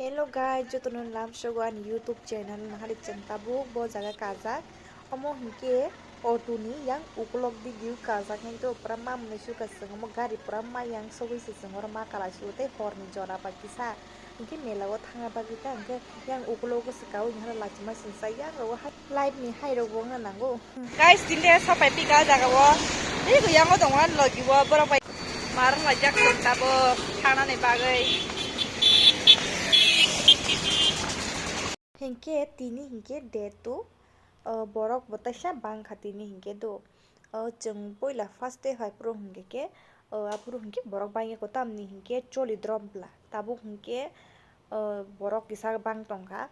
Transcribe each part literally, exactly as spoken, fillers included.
Hello guys, jotono lamsogo ani YouTube channel nahari chwng tabuk bo jaga kajak. Omo hinkhe auto ni yang ukulok digio kajak, hinkhe pura mamni suka chwng omo gari pura ma yang sogwi se chwng oro ma kala sugo tei horni jora bai kisa hinkhe mela o thangna bagwi ta hinkhe yang ukulogo se kaui nahara lachima singsa yang rogo hai. Live ni hai rok bo wngna nango. Guys, tini de sopai pika jaga o. Tei ko yango tongo ani logi o borok bai. Mar wng laijak tabuk thangnani bagwi. Hinkhe tini hinkhe date two, o borok bo teisa bangkha tini hinkhe do. O chwng puila first day hai phuru hinkhe khe, o aphuru hinkhe borok bangya ko tamni hinkhe choli drom bla. Tabuk hinkhe, o borok kisa bang tongkha.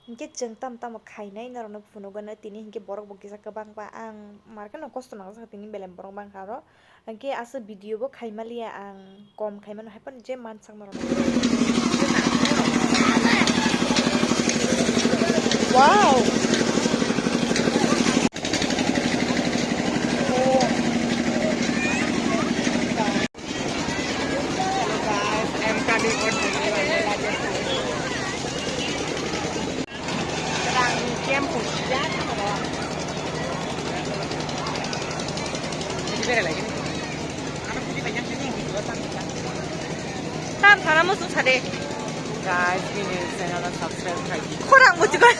Hinkhe chwng tamo tamo khainai norokno phunukgwno tini hinkhe borok bo kisa kwbangma ang markhe no kosto nangjak tini belai borok bangkha aro hinkhe aswk video bo khaimaliya ang kom khaimano haiphano je mansak norok. Wow. Tam sana musu sade. Guys, bini channel no subscribe khai di. Khorang muchikon.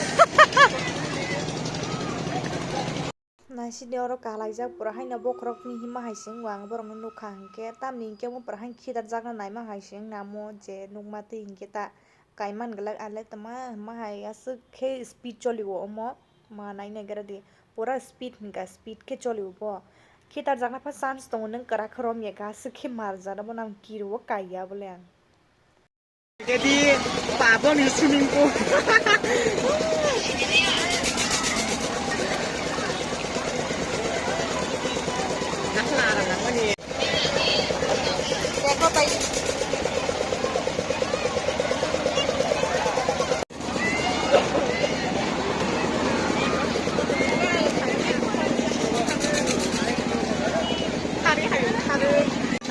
Naisidi oro kalaijak pura haino bokhorokni hima hai se wng, ang borokno nukha hinkhe tamni hinkhe omo pura haino khidarjakna naima hai se wng namo je nukma twi hinkhe ta kaiman glak ale tama hima hai aswk khe speed choli o omo ma naina gara di pura speed hinkha speed khe choli o bo khidarjakna pha chance tongo nwng kwrak khe romya khe aswk khe marjana bo nang kiri o kaiya bole ang. Jadi, pabon ni swimming pool.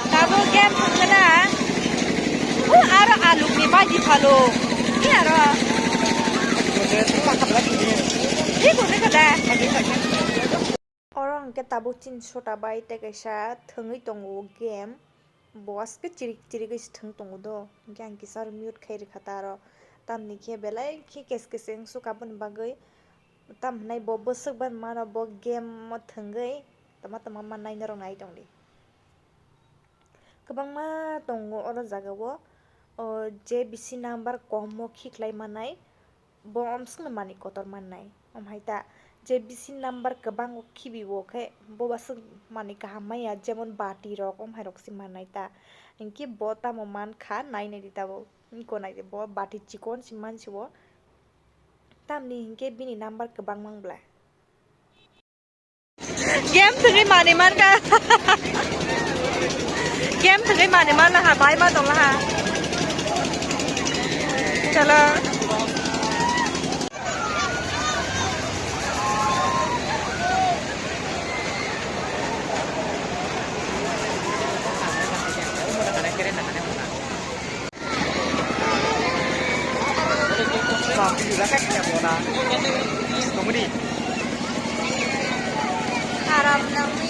Tabuk game thangkhe na. O aro alukni baji phalo. Ni aro. Ni kunu kada. Oro hwnkhe tabuk chini sota bai tei kaisa thwngwi tongo game. Bo aswk chirik chirigwi se thwng tongo do. Hinkhe ang kisa aro mute khai rwkha ta aro. Tamni khe belai khe kes kes wngsuka aboni bagwi. Tam hinai bo bwswk bai mano bo game o thwngwi tama tama mannai norok nai tongdi. Kwbangma tongo oro jaga o, o, je bisi number kom o khiklai mannai, bo omswkno manwi kotor mannai. Om hai ta, je bisi number kwbang o khibi o khe, bo aswk manwi kaham manya, jemon bati rok, om hai rok se mannai ta. Hinkhe bo tamo mankha, nai nai di tabuk. Iko nai di, bo bati chikon se mansi o. Tamni hinkhe bini number kwbang mang bla. Game thwngwi manwi mankha. Game thwngwi manwi manlaha, bai ma tonglaha. Chalo. Aram nangni.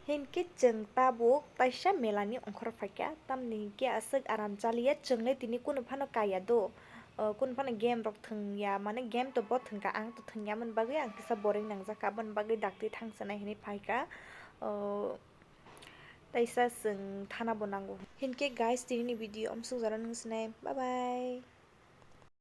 Hinkhe chwng tabuk taisa melani ongkhor phaikha, tamni hinkhe aswk aram chaliya, chwngle tini kunu phano kaiya do. O, kunu phano game rok thwngya, mane game to bo thwngkha, ang to thwngya, aboni bagwi ang kisa boring nangjakha, aboni bagwi dakti thangsanai hinwi phaikha. O, taisa chwng thana bo nango. Hinkhe guys, tinini video omsuk jora nung sinai. Bye bye.